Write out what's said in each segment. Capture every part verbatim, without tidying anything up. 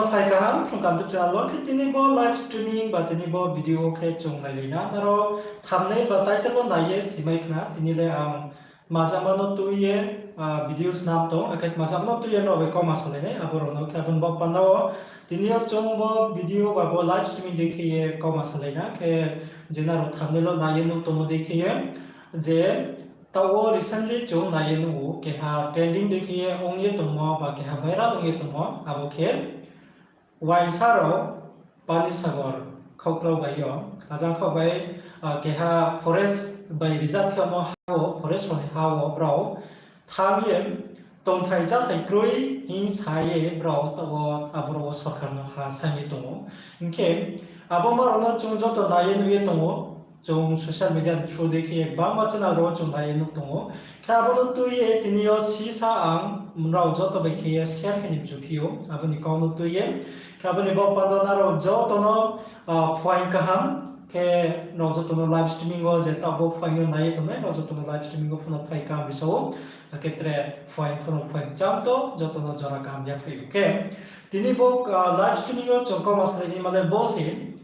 Phai kaham, Phrung Kaham YouTube channel wo khe tini bo live streaming ba tini bo video khe chung nailai na. Nrao thumbnail ba title wo nai ye simai khna, tini le ang majama no tui ye, ah, video snam tong, akhe majama no tui ye nrao bai kauma salai nai, abo rao no khe abo ni baoh panda wo. Tini yo chung bo video ba bo live streaming dei khe ye kauma salai na, khe je nrao thumbnail wo nai ye nuh tongmo dei khe ye, je taoh wo recently chung nai ye nuh ou, keha trending dei khe ye ong ye tongmo, ba keha viral ong ye tongmo, abo khe uaingsa rao Panisagar khauklau bai yo, ajang khaoh bai, ah, keha forest bai reserve khe mo ha wo, forest rao ni ha wo brao thanng ye tongthai cháthai kroi hing sa ye brao taoh wo abo rao wo sorkar no ha saing ye tong ou. Hing khe abo ma rao no chung joto nai ye nuh ye tong ou. Chung social media ni through dei khe ye gbangma channel rao chung nai ye nuh tong ou. Khe abo no tui ye tini yo sisa ang nrao joto bai khe ye share khe ni mchu phi ou. Abo ni kau no tui ye. Khe abo ni baoh panda nrao joto no, ah, phuaing kaham. Khe nrao joto no live streaming wo je taoh bo phuaing yo nai ye tongnai, nrao joto no live streaming wo pho no phuaing kaham bisa ou. Akhe tre phuaing pho no phuaing chang to, joto no jora kaham ya phai ou. Khe tini bo, ah, live streaming yo chung kauma salai naima le bo se,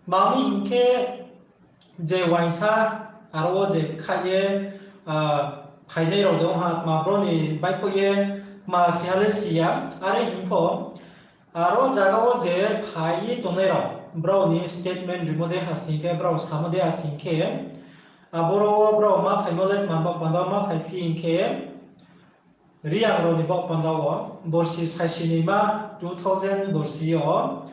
mami hing khe je uaingsa aro wo je khaih ye, ah, phainai rao de ong ha, tma bro ni baihkhouh ye tma khe ha le si ya, are hing pho, aro zaga wo je phai ye tongnai rao, brao ni statement rimo de ha sing khe, brao samo de ha sing khe, aboro wo brao ma phaimo le tma baoh panda wo ma phaiphi hing khe, Reang rao ni baoh panda wo, borsi saisi noima two thousand borsi yo,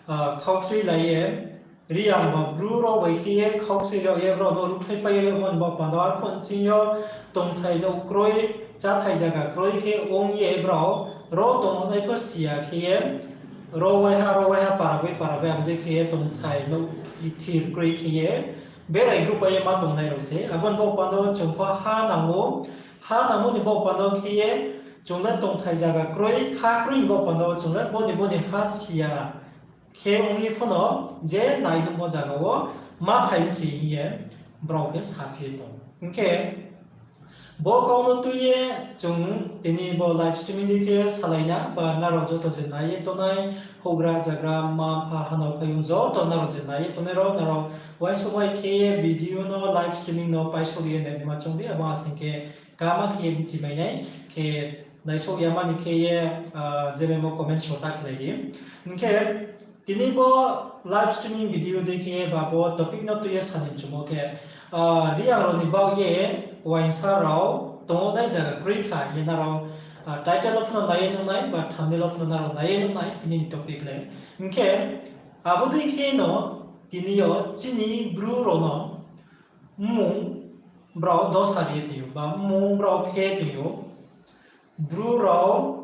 ah, khaukchui lai ye, Reang ba Bru rao bai khe ye khaukchui rao ye brao no ruhkhlaipai ye rimo ni baoh panda wo, arphuh nching yo tongthai nouh kroi, cháthai zaga kroi khe ong ye brao, ro tongmo nai pho si ya khe ye, ro waiha, ro waiha, para bai para bai, abo dei khe ye tongthai nouh thir kroi khe ye, berai group bai ye ma tongnai rao se. Abo ni baoh panda wo chung pho ha nang ou, ha nangmo ni baoh panda wo khe ye, chung le tongthai zaga kroi, ha kroi ni baoh panda wo chung le bo ni bo ni ha si ya khe ong ye pho no, je nai nuhmo zaga wo ma phai mi se hing ye brao khe saphi ye tong. Hing khe bo kau no tui ye chung tini bo live streaming dei khe salai na, ba nrao joto je nai ye tongnai, houhgra zagra, mma mpha, hanao phaiyong joto nrao je nai ye tongnai rao, nrao uaingsouh bai khe ye video no, live streaming no paisouh ye nainaima choung di, abo asing khe kama khe ye bchimai nai, khe naisouh yama ni khe ye, ah, je memo comment sota khlai di. Hing khe tini bo live streaming video dei khe ye ba bo topic no tui ye sani mchumo khe, ah, Reang rao ni baoh ye uaingsa rao tongmo nai zaga kroi kha hing ye nrao, ah, title wo pho no nai ye nuh nai, ba thumbnail wo pho no nrao nai ye nuh nai, tini ni topic le. Hing khe abo dei khe no tini yo chini Bru rao no mmung brao dosa ri ye tong ou, ba mmung brao phe tong ou. Bru rao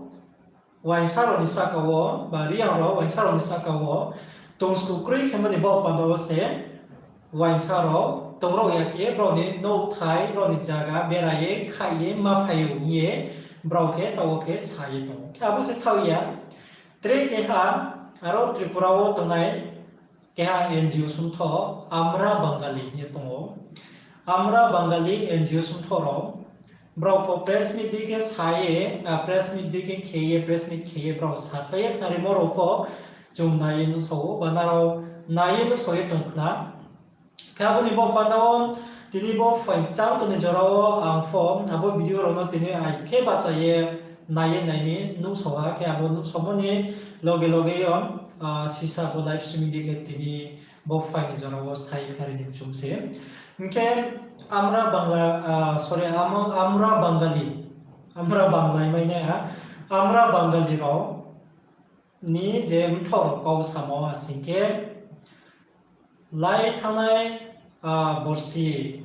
uaingsa rao ni sahka wo, ba Reang rao uaingsa rao ni sahka wo tongsku kroi khemo ni baoh panda wo se uaingsa rao tongrao ya khe ye brao ni nouhthai, brao ni zaga bera ye, khaih ye, ma phai ou hing ye brao khe taoh wo khe sa ye tong ou. Khe abo se thaoh ya, tre keha aro Tripura wo tongnai keha N G O sumtho, Amra Bangali hing ye tong ou. Amra Bangali N G O sumtho rao, brao pho press meet dei khe sa ye, ah, press meet dei khe khe ye, press meet khe ye brao sakhlai ye khnarimo rao pho chung nai ye nuhsao ou, ba nrao nai ye nuhsao ye tong khna. Khe abo ni baoh panda wo, tini bo phuaing chang tong ni jora wo ang pho abo video rao no tini ai khe bahcha ye nai ye nai mi nuhsao ha, khe abo nuhsaomo ni loge loge yo, ah, sisa bo live streaming dei khe tini bo phuaing ni jora wo sai khnari ni mchung se. Hing khe Amra Bangla, ah, sorry, Am-, Amra Bangali, Amra Bangali mai nai ha, Amra Bangali rao ni je mthoh rao kau samo asing khe, lai thanngnai, ah, borsi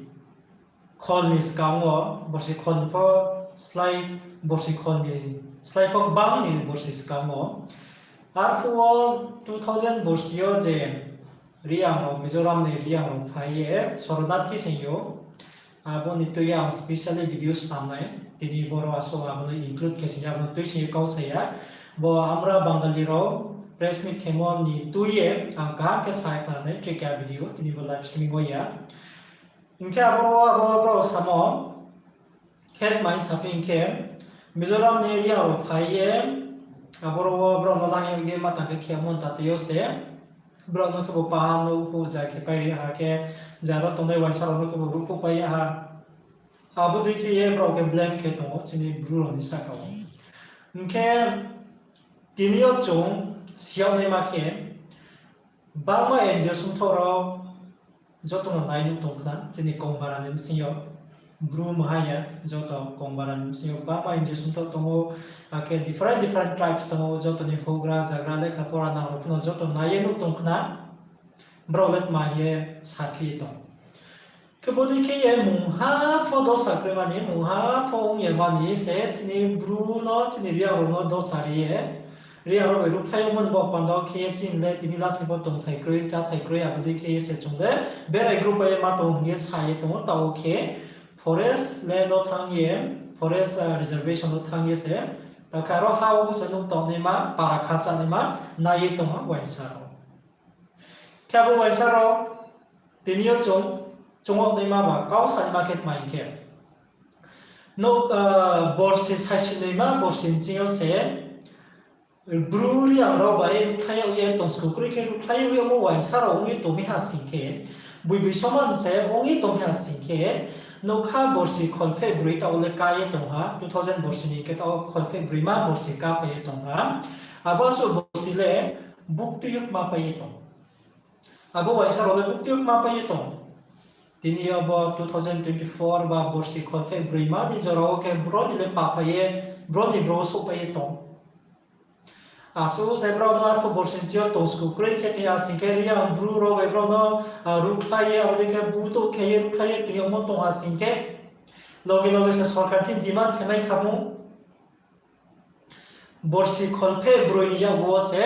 khol ni skang wo, borsi khol ni pho slái, borsi khol ni slái pho gbang ni borsi skang wo. Arphuh wo two thousand borsi yo je Reang rao, Mizoram ni Reang rao phai ye Soronarthi sing ou. Abo ni tui ye ang specially video snam nai. Tini boro asuh abo no include khe sing ye, abo no tui sing ye kau sa ya. Bo Amra Bangali rao press meet khemo ni tui ye ang kaham khe sa ye khna nai, tre keha video, tini bo live streaming wo ya. Hing khe abo, abo brao samo, khe tma hing saphi hing khe, Mizoram ni Reang rao phai ye, Aboro wo brao no lang yag ye ma tang khe khemo ta tei yo se, brao no khebu paha no ruhphuh ja khe pai ri ha khe, jaro tongnai uaingsa rao no khebu ruhphuh pai ya ha. Abo dei khe ye brao khe blame khe tong ou chini Bru rao ni sahka wo. Hing khe tini yo chung si yag naima khe, bangma N G O sungthaoh rao joto no nai nuh tong khna, chini Kongbara ni bsing yo, Bru maha ya, joto Kongbara ni bsing yo bangma N G O sungthaoh tong ou, akhe different different tribes tong ou, joto ni houhgra zagra lekha pora nang rao pho no joto nai ye nuh tong khna, brao le tma hing ye saphi ye tong. Khe bodei khe ye mungha pho dosa kroi mani, mungha pho ong ya mani se chini Bru no, chini Reang rao no dosa ri ye, Reang rao bai ruhkhlai yagmo ni baoh panda wo khe ye chini le tini lasing pho tongthai kroi, cháthai kroi, abo dei khe ye se chung le berai group bai ye ma tong hing ye sa ye tong ou, taoh wo khe forest land no thanng ye, forest, ah, reservation no thanng ye se, ta khe aro ha wo se nouh tongnaima, para kha chánaima nai ye tong ha uaingsa rao. Khe abo uaingsa rao, tini yo chung, chung yag naima ba kau sanaima khe tma hing khe, nouh, ah, borsi saisi noima borsi ni ching yo se, Bru Reang rao bai ruhkhlai yag ye tongsku kroi khe ruhkhlai yag ye abo uaingsa rao ong ye tongmi ha sing khe, boi boi soman se ong ye tongmi ha sing khe, nougkha borsi kholpheh broi taoh wo le ká ye tong ha, two thousand borsi ni khe taoh wo kholpheh broima borsi ká phai ye tong ha. Abo asuh borsi le buktui yo kma pai ye tong. Abo uaingsa rao le buktui yo kma pai ye tong. Tini yo bo two thousand twenty-four ba borsi kholpheh broima ni jora wo khe brao ni le pa phai ye, brao ni bro souhpai ye tong. Asuh se brao no arphuh borsi ni ching yo tongsku kroi khe tei ha sing khe Reang Bru rao bai brao no, ah, ruhkhlai ye, abo dei khe butouh khe ye ruhkhlai ye tini yagmo tong ha sing khe, loge loge se sorkar thing demand khe mai kha mu. Borsi kholpheh broi ni yakgu wo se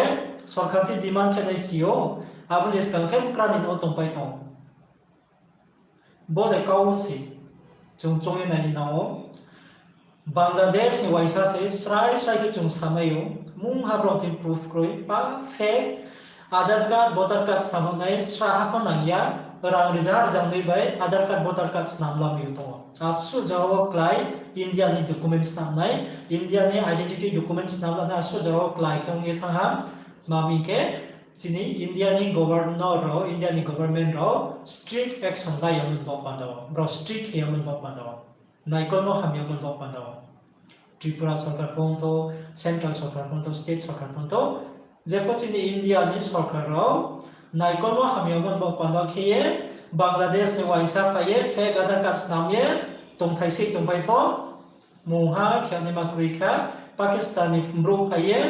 sorkar thing demand khe nai si ou, abo ni skang khe bkra ni no tongpai tong. Bo de kau se, chung choung ye nai ni nang ou. Bangladesh ni uaingsa se srai srai khe chung samai ou, mungha brao thing proof kroi, pa fake, Aadhaar card, voter card snam nai, sra ha pho nang ya, rang rizar jang noi bai Aadhaar card, voter card snam lamai ou tong ou. Asuh jora wo klái India ni document snam nai, India ni identity document snam lanai, asuh jora wo klái khe ong ye thanng ha, ma mi khe chini India ni governor rao, India ni government rao strict action lai ya mani baoh panda wo, brao strict khe ya mani baoh panda wo, naikolmo hamya mani baoh panda wo. Tripura sorkar pho ongthou, central sorkar pho ongthou, state sorkar pho ongthou, jepho chini India ni sorkar rao naikolmo hamya mani baoh panda khe ye, Bangladesh ni uaingsa phai ye fake Aadhaar card snam ye tongthai sei tongpai pho, mungha khe naima kroi kha, Pakistan ni brouh phai ye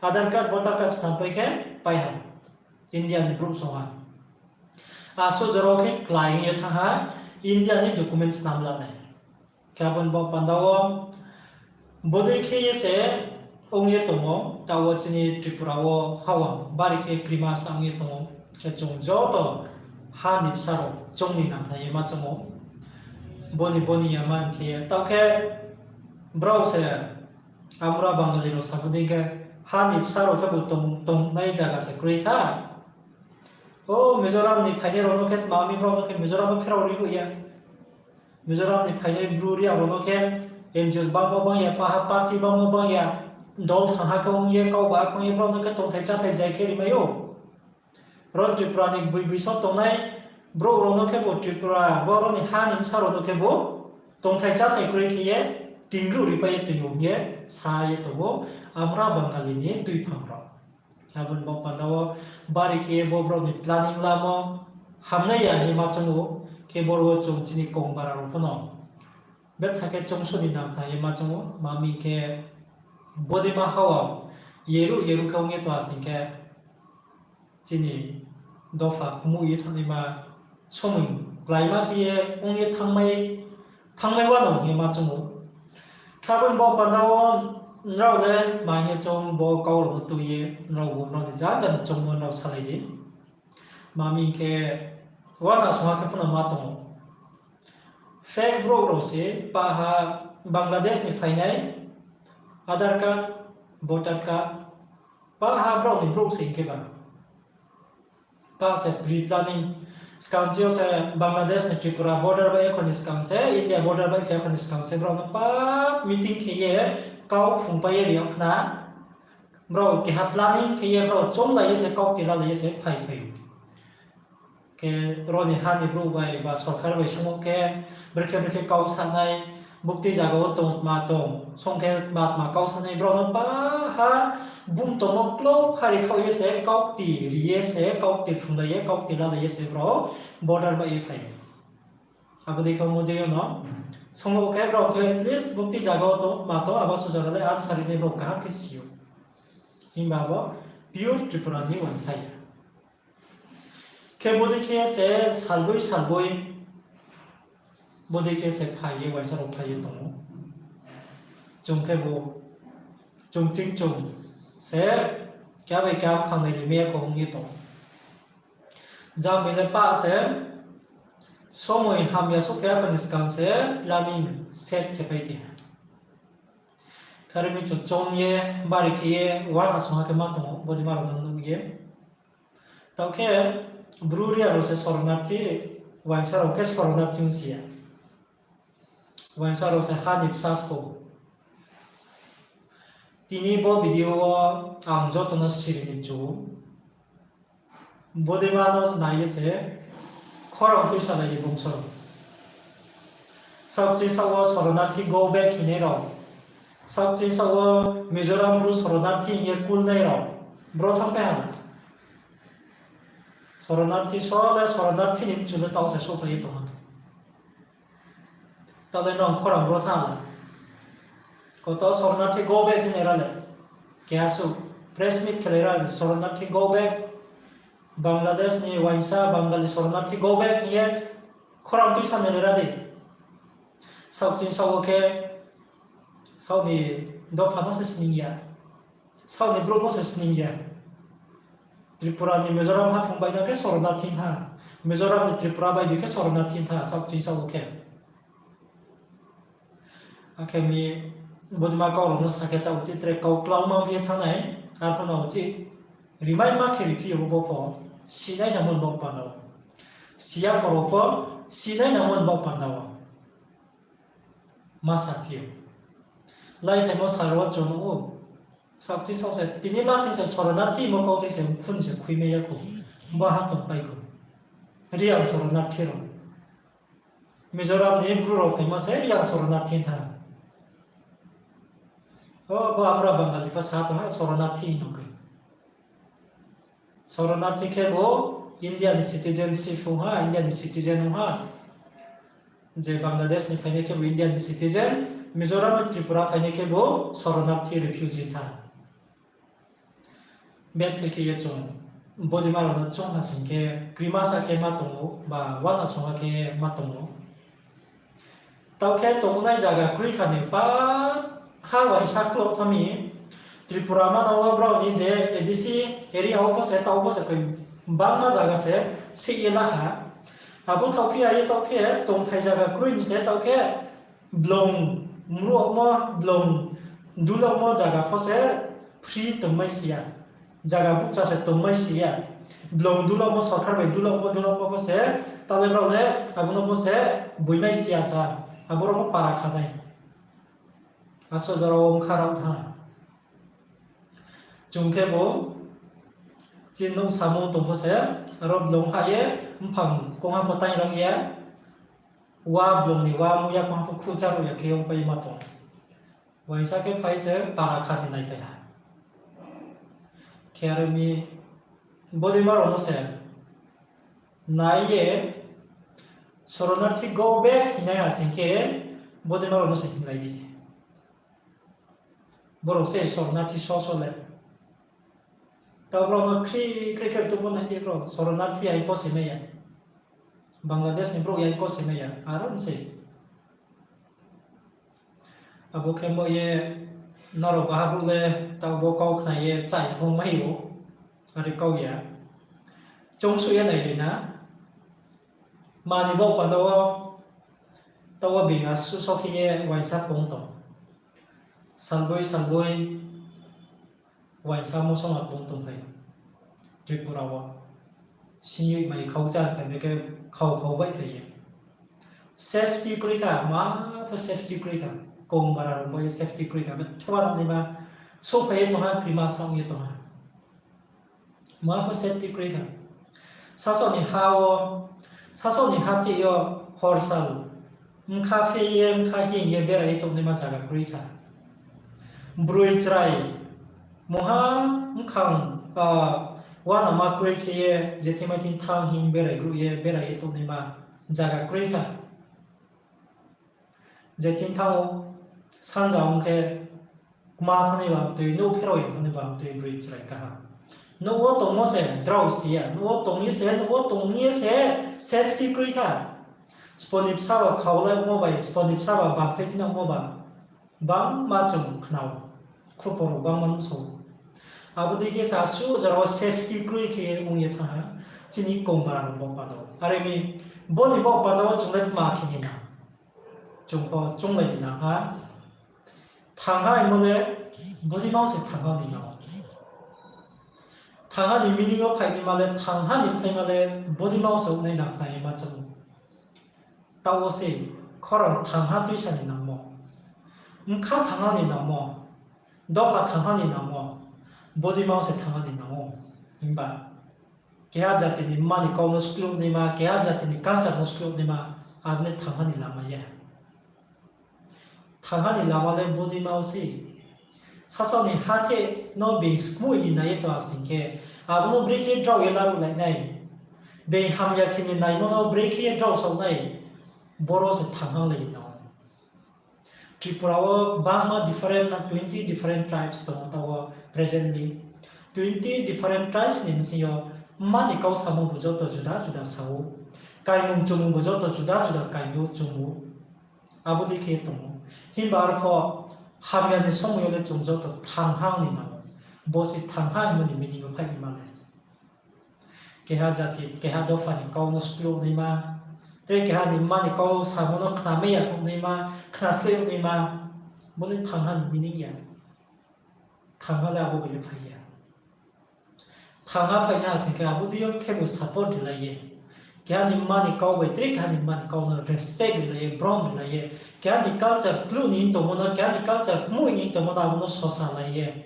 Aadhaar card, voter card snam pai khe pai ha, India ni brouh song ha. Asuh jora wo khe klái ong ye thanng ha, India ni document snam lanai. Khe abo ni baoh panda wo bodei khe ye se ong ye tong ou, taoh wo chini Tripura wo hawang bari khe krima sa ong ye tong ou. Khe chung joto ha ni bsa rao chung ni nang khnai ye ma choung ou. Bo ni, bo ni ya man khe ye. Taoh khe brao se, amra Bangali rao sa bodei khe ha ni bsa rao khebu tong, tongnai zaga se kroi kha. O Mizoram ni phainai rao no khe tma mi brao no khe Mizoram wo pherao ri hoih ya. Mizoram ni phainai Bru Reang rao no khe N G Os bangmo bang ya, paha party bangmo bang ya, dol thang ha khe ong ye, kau ba khe ong ye, brao no khe tongthai cháthai zai khe rimai ou. Ro Tripura ni boi boi so tongnai brouh rao no khebu Tripura, boro ni ha ni bsa rao no khebu tongthai cháthai kroi khe ye, tingruh ripai ye tong ou hing ye sa ye tong ou, amra Bangali ni tuiphang rao. Abo ni baoh panda wo bari khe ye bo brao ni planning lamo hamnai ya hing ye ma choung ou, khe boro wo chung chini Kongbara rao pho no betha khe choungsu ni nang khnai ye ma choung ou, ma mi khe bodei ma hawang yeruh yeruh khe ong ye tong ha sing khe, chini dopha kumuh ye thanngnaima somoi kláima khe ye ong ye thanngmai, thanngmai wano hing ye ma choung ou. Khe abo ni baoh panda wo nrao le tma hing ye choung, bo kau rao no tui ye nrao bo nrao ni janja ni choungmo nrao salai di. Ma mi khe, uana songha khe pho no ma tong ou. Fake brouh rao se, paha Bangladesh ni phainai, Aadhaar card, voter card, paha brao ni brouh se hing khe ba. Pa se pre-planning, skang chini yo se Bangladesh ni Tripura border bai ye kho ni skang se, India border bai khe kho ni skang se, brao no pa meeting khe ye, kau phungpai ye ri yag khna, Brao keha planning khe ye brao chounglai ye se, kaukti lalai ye se phaiphai ou. Khe ro ni ha ni brouh bai ba sorkar bai sung ou khe, brekhe brekhe kau sanai, bukti zaga wo tong tma tong, song khe tma tma kau sanai, brao no pa ha bum tongmo klo hari khaoh ye se, kaukti ri ye se, kaukti phrunglai ye, kaukti lalai ye se brao border bai ye phai ou. Abo dei khe Modi yo no sung ou khe brao khe at least bukti zaga wo tong tma tong, abo suh jora le answer ri nai brao kaham khe si ou. Himba abo pure Tripura ni uaingsa ya. Khe bodei khe se salboi salboi, bodei khe se phai ye uaingsa rao phai ye tong ou. Chung khe bo, chung ching chung se keha bai keha khangnai rimai ya kho ong ye tong. Jang bai le pah se, somoi hamya souhphai ya ni skang se planning set khe pai ti ha. Khe are mi chung choung ye, bari khe ye, uana songha khe ma tong ou, bodei ma rao no nuh ye. Taoh khe, Bru Reang rao se soronarthi, uaingsa rao khe soronarthi ong si ya. Uaingsa rao se ha ni bsa skhou. Tini bo video wo ang joto no siri ni chu ou. Bodei ma no nai ye se khorang tuisalai ye bung soro. Saoh ching saoh wo soronarthi go back hinai rao, saoh ching saoh wo Mizoram Bru soronarthi hing ye kulnai rao, bro thanngpai ha la. Soronarthi so le soronarthi ni mchu le taoh se souhphai ye tong ha. Taoh le nung khorang bro thanng la. Koto soronarthi go back hinai ra le. Keha suh press meet khelai ra le, soronarthi go back. Bangladesh ni uaingsa Bangali soronarthi go back hing ye khorang tuisanai le ra di. Saoh ching saoh wo khe saoh ni dopha no se sning ya. Saoh ni brouh no se sning ya. Tripura ni Mizoram haphung bai no khe soronarthi tha. Mizoram ni Tripura bai bi khe soronarthi tha, saoh ching saoh wo khe. Akhe mi bodei ma kau rao no sa khe ta uchih tre kau klauma ye thanng nai, arphuh no uchih rimaima khe riphi yo bo pho, sinai nangmo ni baoh panda wo. Si ya pho rao pho, sinai nangmo ni baoh panda wo. Ma saphi ou. Laiphaimo sal wo chung nuh ou. Saoh ching saoh se, tini lasing se soronarthi mo kauthai se mkhu ni se khuimai ya khou. Bo ha tongpai khou. Reang soronarthi rao. Mizoram ni Bru rao phaimo se Reang soronarthi tha. O, bo abra Bangali pho sa tong ha, soronarthi no khe. Soronarthi khe bo India ni citizenship ong ha, India ni citizen ong ha. Je Bangladesh ni phainai khe bo India ni citizen, Mizoram ni Tripura phainai khe bo soronarthi refugee tha. Bethe khe ye chung, bodei ma rao no chung ha sing khe, krima sa khe ma tong ou, ba uana songha khe ma tong ou. Taoh khe tongnai zaga kroi kha ni pa ha uaingsa klouh tha mi, Tripura ma no wo brao ni je A D C area wo pho se, taoh pho se khe bangma zaga se sih ye la ha. Abo thaohphi ya ye taoh khe tongthai zaga kroi ni se taoh khe blong mruhmo, blong dulokmo zaga pho se free tongmai si ya. Zaga bukcha se tongmai si ya. Blong dulokmo, sorkar bai dulokmo, dulokmo pho se, taoh le brao le abo no pho se boimai si ya cha. Abo rao pho para kha nai. Aso jora wo ongkha rao tha. Chung khe bo chini nouh samung tong pho se, aro blong ha ye, mphang kongha pho taing rao ye, wa blong ni wa muya kongha pho khuhcha rao ya khe ongpai ma tong. Uaingsa khe phai se para kha ni naiphai ha. Khe aro mi bodei ma rao no se nai ye, soronarthi go back hinai ha sing khe, bodei ma rao no se hinglai di. Brao se soronarthi so so le. Taoh brao no khri khri khe tongmo nai di brao, soronarthi aiko se mai ya. Bangladesh ni brouh aiko se mai ya, aro se. Abo khe bo ye nrao baha brouh le taoh bo kau khna ye chai phung mai ou, are kau ya. Choungsuh ye nai ri na. Mani baoh panda wo, taoh wo being asuh so khe ye uaingsa pung tong. Salboi salboi uaingsa mosong a pung tongphai Tripura wo. Singyoih mai khau chá phai mai khe khau khau baihphai ye. Safety kroi kha, ma pho safety kroi kha. Kong bara rao bo ye safety kroi kha. Bethe uananaima Souhphai ye tong ha, krima sa ong ye tong ha. Mungha pho safety kroi kha. Sasaoh ni ha wo, sasaoh ni hatheh yo hor sal bkha phe ye, bkha hing ye berai ye tongnaima zaga kroi kha. Broi chrai, mungha bkhang, uanama kroi khe ye, je thing mai thing thanng hing berai grouh ye, berai ye tongnaima zaga kroi kha. Je thing thanng ou, sanja ong khe, kma thanngnai ba mtoi, nouh pherao ya thanngnai ba mtoi broi chrai kaha. Nouh wo tongmo se drao si ya, nouh wo tong ye se, nouh wo tong ye se safety kroi kha. Sbo ni bsa ba khau le ongmo bai, sbo ni bsa ba bangkhe phinangmo ba, bangma chung khna ou, khupor rao bangma nuhsao. Abo dei khe se asuh jora wo safety kroi khe ong ye thanng ha, chini kongba rao ni baoh panda wo. Are mi, bo ni baoh panda wo chung le tma khe ni nang? Chung pho chounglai ni nang ha. Thangha hingmo le bodima wo se thangha ni nang ou. Thangha ni meaning wo phainaima le, thangha ni bthaima le bodima wo se ong nai nang khnai ma chung. Taoh wo se khorang thangha tuisa ni nangmo, bkha thangha ni nangmo, dopha thangha ni nangmo, bodima wo se thangha ni nang ou. Himba keha jati ni mma ni kau no skluh naima, keha jati ni culture no skluh naima, abo le thangha ni lama ya. Thangha ni lama le bodima wo se. Sasaoh ni hatheh no being skmui ni nai ye tong ha sing khe, abo no brekhe drao ye laruh lai nai, being hamya khe ni naimo no brekhe ye drao sao nai, boro se thangha lai ye tong ou. Tripura wo bangma different na twenty different tribes tong ou, taoh wo presently twenty different tribes ni bsing yo mma ni kau samo bu joto juda juda sa ou, kaimung chumung bu joto juda juda kaimi ou chung ou. Abo dei khe tong ou. Himba arpho hamya ni somoi yo le chung joto thangha ni nang ou. Bo se thangha hingmo ni meaning yo phainaima le. Keha jati, keha dopha ni kau no skluh naima, tei keha ni mma ni kau samo no khnamai ya khouh naima, khnasleh naima, bo le thangha ni meaning ya. Thangha le abo bai le phai ya. Thangha phainaiha sing khe abo dei yo khebu support rilai ye, keha ni mma ni kau bai tre keha ni mma ni kau no respect rilai ye, brom rilai ye, keha ni culture kluh ni tongmo no, keha ni culture kmui ni tongmo no abo no sosa lai ye.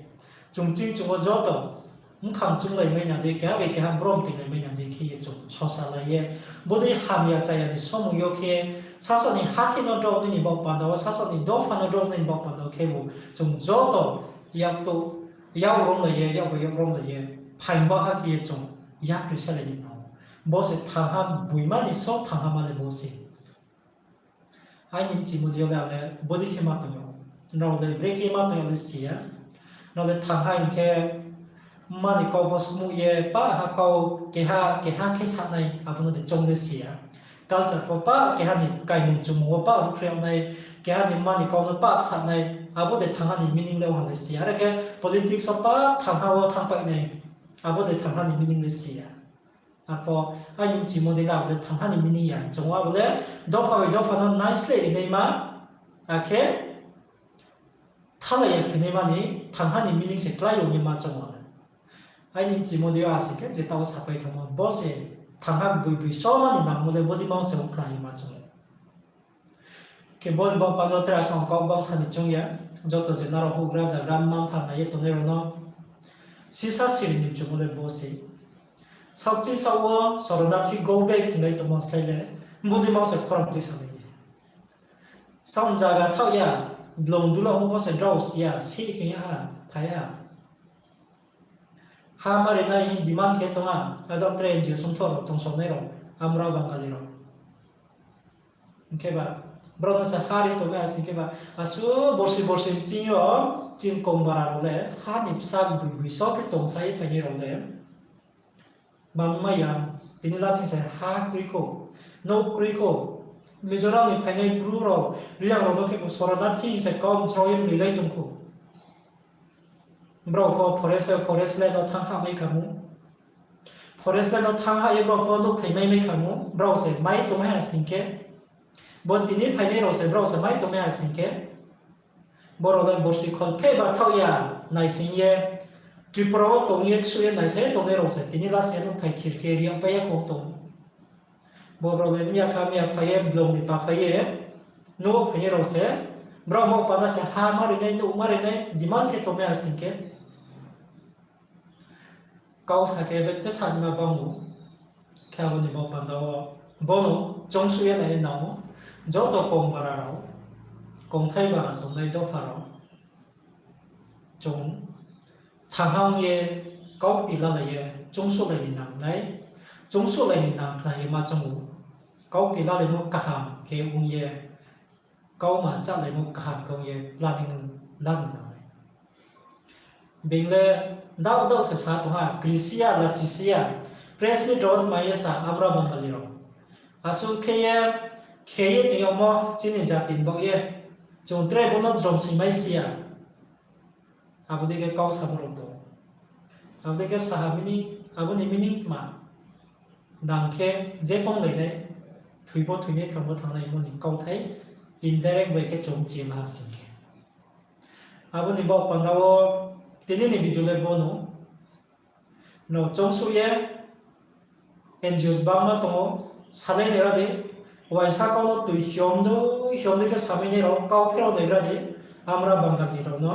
Chung ching chung wo joto bkhang chunglai mai na dei, keha bai keha brom toilai mai na dei khe ye chung sosa lai ye. Bodei hamya chaya ni somoi yo khe, sasaoh ni hatheh no drao nai ni baoh panda wo, sasaoh ni dopha no drao nai ni baoh panda wo khebu chung joto yak to, yak romlai ye, yak bai yak romlai ye, phaing baha khe ye chung yak toisa lai ni nang ou. Bo se thangha boima ni so thangha ma le bo se. Aini mchimo dei yo le ang le bodei khe ma tong ou. Nrao le brekhe ma tong ou le si ya. Nrao le thangha hing khe mma ni kau pho skmuh ye, pah ha kau keha, keha khe sanai, abo no de choung le si ya. Culture pho pah keha ni kaimung chumung wo pah ruhphreh yag nai, keha ni mma ni kau no pah ksanai, abo de thangha ni meaning le ong ha le si ya. Are khe politics wo pah thangha wo thanngpai nai, abo de thangha ni meaning le si ya. Arpho aini mchimo dei le abo le thangha ni meaning ya. Chung abo le dopha bai dopha no naisleh ri naima, akhe thalai ya khe naima ni thangha ni meaning se klái yong ye ma chung ou. Aini mchimo dei yo asing khe je taoh wo sapai thanngmo, bo se thangha boi boi soma ni nangmo le bodei ma se ong khnai ye ma chung ou. Khe bo ni baoh panda wo tre asong kau bangsa ni choung ya, joto je nrao houhgra zagra mma mpha nai ye tongnai rao no sisa siri ni mchumo le bo se. Saokching saoh wo sorona thi go back hinglai tongmo slái le, bodei ma se khorang tuisa lai ye. Saoh zaga thaoh ya, blong dula ongmo se drao si ya, si khe ya ha, phai ya. Ha ma rinai hing demand khe tong ha, ajak tre N G O songthoh rao tongsongnai rao, Amra Bangali rao. Hing khe ba, brao no se ha ri tongmai asing khe ba, asuh borsi borsi bsing yo, chini kongbara rao le, ha ni bsa boi boi so khe tongsa ye phainai rao le, bangma ya, tini lasing se ha kroi khou, nouh kroi khou, Mizoram ni phainai Bru rao, Reang rao no khe bo sorona thi hing se kau bsao ye mnoilai tong khou. Brao pho forest, forest land no thanng ha mai kha mu. Forest land no thanng ha ye brao pho nouhthai mai mai kha mu. Brao se mai tongmai ha sing khe, bo tini phainai rao se brao se mai tongmai ha sing khe, brao le borsi kholpheh ba thaoh ya naising ye, Tripura wo tong ye ksuh ye naising ye tongnai rao se tini lasing ye nouhthai thir khe ri yagpai ya khou tong. Bo brao le mya kha mya phai ye, blong ni pa phai ye, nouh phainai rao se, Brao bo panda se ha ma rinai, nouh ma rinai, demand khe tongmai ha sing khe. Kau sa khe bethe sanima bang ou. Khe abo ni bo panda wo, bono choungsuh ye nai nang ou. Joto kong bara rao, kongthai bara tongnai dopha rao, chung thanghang ye, kau kti lalai ye, choungsuhlai ni nang nai, choungsuhlai ni nang khna ye ma choung ou. Kau kti lalaimo kaham khe ong ye, kau ma chálaimo kaham khe ong ye, planning la ni nang nai. Being le daoh daoh se sa tong ha, krisi ya, lachisi ya, press meet rao mai ye sa, আমরা বাঙালি rao. Asuh khe ye, khe ye tong yagmo chini jati ni baoh ye, chung tre bo no jrom sing mai si ya. Abo dei khe kau samo rao tong. Abo dei khe saha meaning, abo ni meaning tma? Nang khe je phonglai nai, thoi pho thoinai, thang pho thangnaimo ni kauthai, indirect bai khe chung chi la ha sing khe. Abo ni baoh panda wo tini ni video le bono. No choungsuh ye, N G Os bangma tong ou, salai nai ra di, uaingsa kau no tui hiom dei, hiom dei khe samai nai rao, kau pherao nai ra di, আমরা বাঙালি rao no.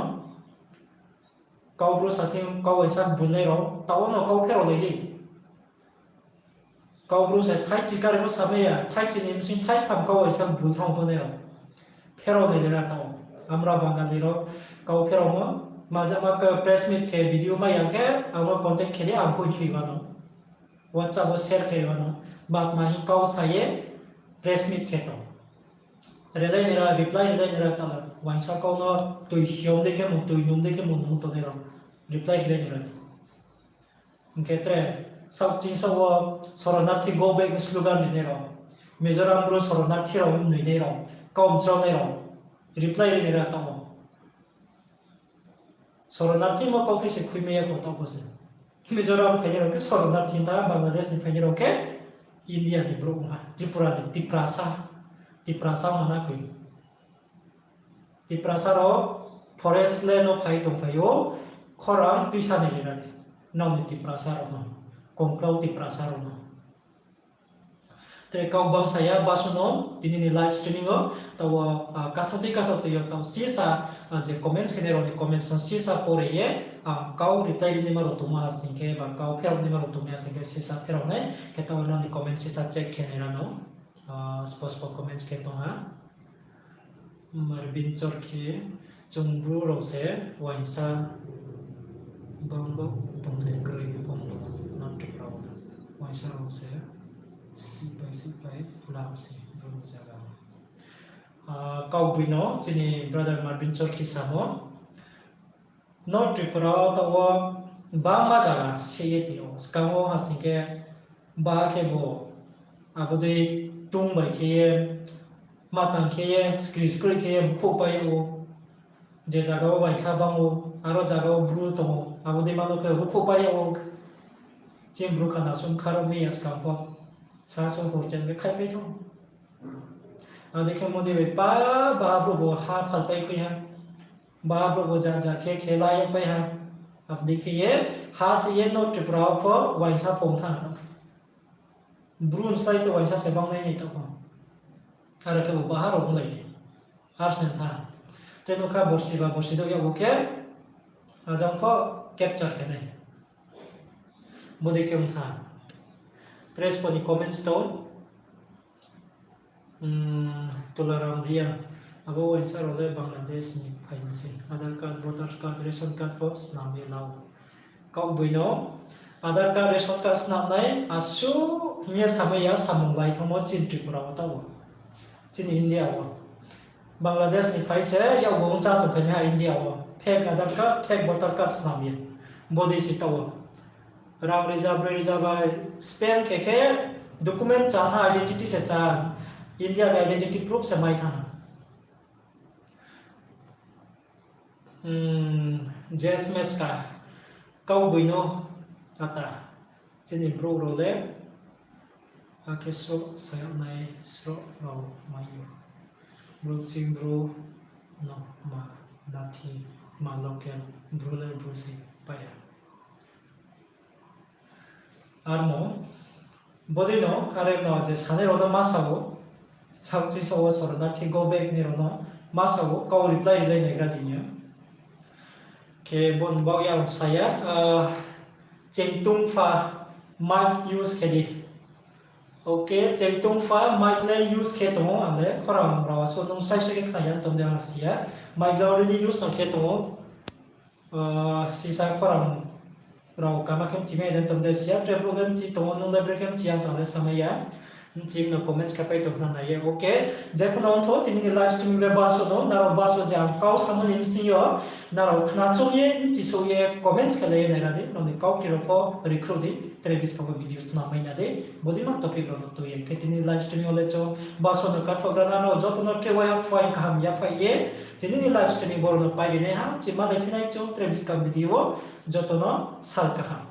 Kau Bru sa thing, kau uaingsa bulnai rao, taoh wo no kau pherao nai di. Kau Bru se thaichi kari pho samai ya, thaichi ni bsing thaitham kau uaingsa bul thanng pho nai rao. Pherao nai le ra taoh. আমরা বাঙালি rao kau pheraomo, majama khe press meet khe video mai ya khe, ang no contact khe di, ang pho hing ri wano. WhatsApp wo share khe ri wano. Matma hing kau sa ye press meet khe tong. Relai nai ra, reply relai nai ra taoh. Uaingsa kau no tui hiom dei khe mung, tui num dei khe mung nung tongnai rao. Reply relai nai ra. Hing khe tre, saoh chingsaoh wo শরণার্থী go back ni slogan rinai rao, Mizoram Bru শরণার্থী rao mnoinai rao, kau mchrongnai rao, reply rinai ra taoh ou. শরণার্থী mo kauthai se khuimai ya kho taoh pho se. Mizoram phainai rao khe শরণার্থী hing tha, Bangladesh ni phainai rao khe India ni brouh ong ha, Tripura ni Tiprasa, Tiprasa ong ha na koi. Tiprasa rao forest le no phai tongphai ou, khorang tuisa ni ri ra di. Nrao ni Tiprasa rao no, kongklau Tiprasa rao no. Tre kau bangsa ya basu no, tini ni live streaming wo, taoh wo, ah, katho tui katho tui yo, taoh sisa, ah, je comments khe nai rao ni comments no sisa pore ye, ah, kau reply ri naima rao tongma ha sing khe, ba kau pherao naima rao tongma ha sing khe, sisa pherao nai, khe taoh wo nrao ni comments sisa check khe nai ra no. Ah, spo spo comments khe tong ha. Marbin Chorkhi, chung Bru rao se uaingsa bang bo tongthai kroi, bang tong North Tripura wo. Uaingsa rao se sipai sipai lam se Bru ni zaga. Ah, kaugboino chini brother Marbin Chorkhi samo. North Tripura wo taoh wo bangma zaga se ye tong ou. Skang wo ha sing khe ba khe bo abo dei tung bai khe ye, matang khe ye, skri skroi khe ye, bkhouh pai yag ou. Je zaga wo uaingsa bang ou, aro zaga wo Bru tong ou, abo dei ma no khe ruhkhouh pai yag ou. Chini Bru kana sung kha rao mi ya skang pho. Sa sung hor chen khe khaihpai thou. Abo dei khe Modi bai pa, ba brouh bo ha phalpai khui ha. Ba brouh bo ja ja khe khe la yagpai ha. Abo dei khe ye, ha se ye North Tripura wo pho uaingsa pong thanng tong. Bru ni slái te uaingsa se bangnai ni taoh pho. Aro khe bo baha rao onglai ni. Ar sen tha. Tei nukha borsi ba borsi douh yag bo khe, ajang pho capture khe nai. Bodei khe ong tha. Trespo ni comments tong. Hmm, Tularam Reang. Abo uaingsa rao le Bangladesh ni phai mi se. Aadhaar card, voter card, ration card pho snam ye la ou. Kaugboino Aadhaar card, ration card snam nai, asuh hing ye samai ya, samung lai thanngmo chini Tripura wo taoh wo. Chini India wo. Bangladesh ni phai se, yak bo ongchá tongphai mi ha India wo. Fake Aadhaar card, fake voter card snam ye. Bodei se taoh wo. Rang rza broi rza bai spend khe khe document chá ha, identity se chá. India ni identity proof se mai thanng ha. Hmm, Jesmeska, kaugboino ata, chini brouh rao le, akhe sroh sayag nai sroh rao mai ou. Bru ching bru no ma nathi ma local bru le bru se pai ya. Arno, bodei no, are no je sanai rao no ma sa ou, saoh chisa wo শরণার্থী go back ni rao no, ma sa ou, kau reply rilai naigra di hing ye. Khe bo ni bau ya ang sa ya, Chengtungpha mic use khe di. Okay, Chengtungpha mic le use khe tong ou, ang le khorang rao asuh nung sai sai khe khna ya tong de ang si ya. Mic le already use no khe tong ou. Sisa khorang rao kama khe mchi mai de tong de si ya, tre brouh le mchi tong ou, nung le bre khe mchi ya tong le samai ya. Mchi no comments khe pai tong khna nai ye. Okay, je pho no ong tho, tini ni live streaming le baso no, nrao baso je ang kau samo ni bsing yo, nrao khna choung ye, mchi souh ye, comments khe lai ye naira di, nrao ni kau kri rao pho rikhruh di, tre buskang wo video snam mai na di, bodei ma topic rao no tui ye. Khe tini live streaming yo le chung baso no kathogra na, nrao joto no tre wai ha phai kaham ya phai ye, tini ni live streaming boro no pai ri nai ha, chima lai phi nai chung tre buskang video wo, joto no sal kaham.